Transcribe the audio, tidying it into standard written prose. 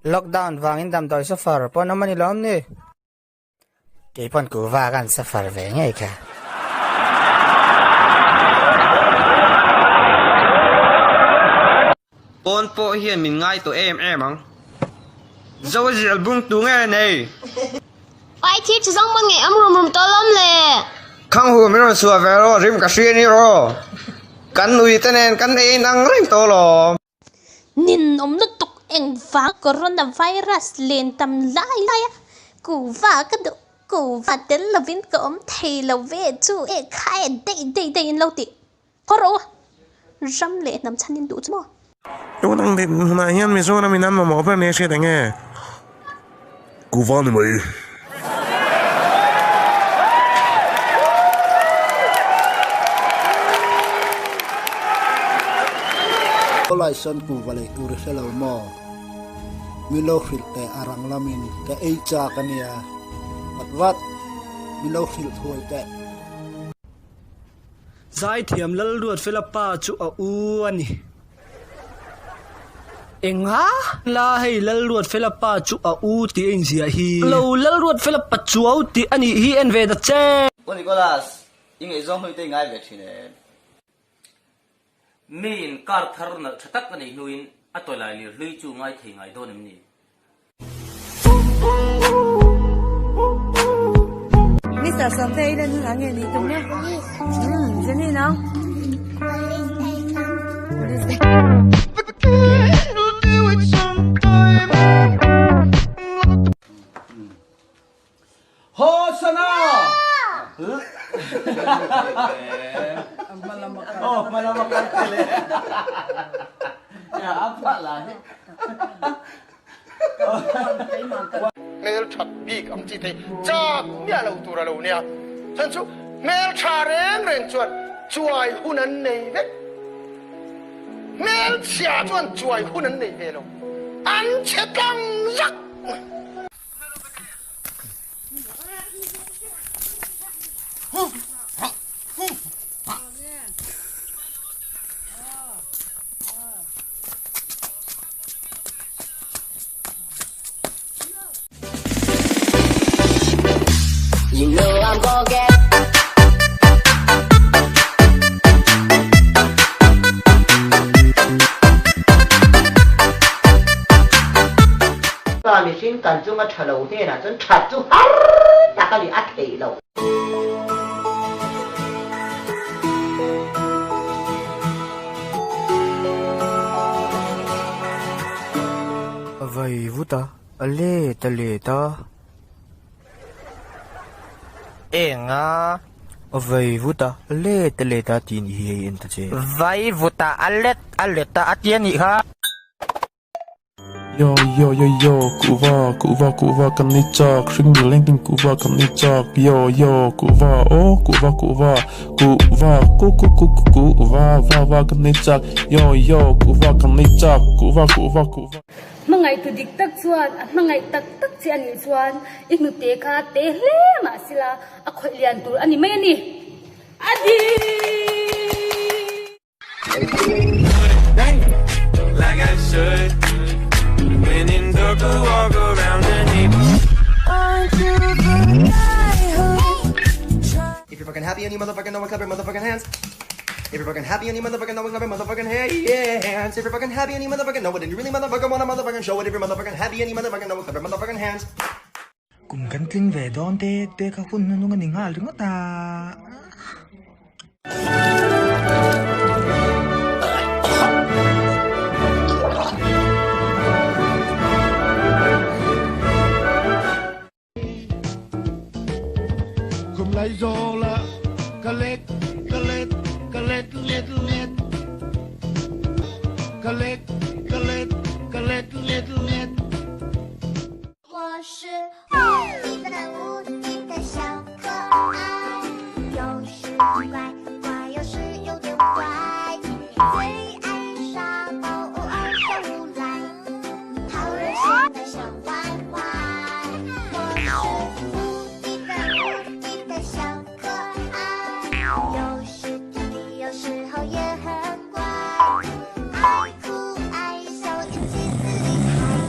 Lockdown vangin damdawi suffer pawn awm a ni lawm ni? Kei pawn kuhva ka han suffer ve ngei kha. Pawn pawh hian min ngai tawh em em ang. Zo zial bung tu nge nei? Pai thir chi zawng pawn ngei am rum rum tawh lawm le. Khang hu min rawn suah ve rawh rim ka hria ni rawh. Kan nui te nen kan ei inang reng tawh lawm. Ninawm lutuk engvang coronavirus len tam lai lai a kuhva ka duh kuhva tel lovin ka awm thei lo ve chu e kha e daih daih daih in lo tih khaw rawh u ram leh hnam chhan in duh chu maw. Tun ang din hunah hian Mizoram in an mamawh ber nia hriat enge? Kuhva ni mai. Khawlai sawn kuhva lei tur i hre lo maw? Mi lo hrilh teh a rang lamin ka ei chak a nia. Vat vat, mi lo hrilh thuai teh. Zaithiam Lalruatfela pa chu a u a ni. Enga la hei Lalruatfela pa chu a u tih a inziah hi. Lo Lalruatfela pa chuau tih a nih hi en ve ta che. Aw Nicholas, i ngaihzawng hlui te i ngai ve thin em? Miin kar thar nalh tha tak a neih hnuin a tawilai lir hlui chu ngai thei ngai dawn em ni? Mister Sawmte i len hunah nge ni tum e? Umm Jenny nang? Police day. Hosana! Oh, hmalama kal te le. Ya, apa lah ni. Hmel that bik ang chi te chak miah lo tur a lo nia. Chan chu hmel tha reng reng chuan chuai hun an nei vek. Hmel chhia chuan chuai hun an nei ve lo. An chhe tlang zak. Pa mihring kan chunga tha lo hnenah chuan that chu har tak a ni a theih loh. A vai vut a, a let a let a. Eng a? A vai vut a, a let a let a tih ni hi hei en ta che. Vai vut a, a let a let a a ti a nih kha. Yo yo yo yo kuhva kuhva kuhva kan ni chak hring ni leng tin kuhva kan ni chak yo yo kuhva aw kuhva kuhva kuhva ku ku ku ku kuhva va va kan ni chak yo yo kuhva kan ni chak kuhva kuhva kuhva. Hmangaihtu dik tak chuan a hmangaih tak tak che a nih chuan i hnute kha te hle mah sila a khawih lian tur a ni mai a ni. A dik! If you're fucking happy and you motherfucking know it, clap your motherfucking hands. If you're fucking happy and you motherfucking know it, clap your motherfucking hands. If you're fucking happy and you motherfucking know it, and you really motherfucking wanna motherfucking show it. If you're motherfucking happy and you motherfucking know it, clap your motherfucking hands. Kum kan tling ve dawn te te kha hun hnung a ni nghal ringawt a. Kum lai zawng la ka let ka let ka let let let ka let ka let ka let let let 我是无敌的无敌的小可爱，有时乖乖，有时有点坏，最爱耍宝，偶尔耍无赖，讨人嫌的小坏坏。我是无敌的无敌的小可爱，有时调皮，有时候也很乖，爱哭爱笑，一起最厉害。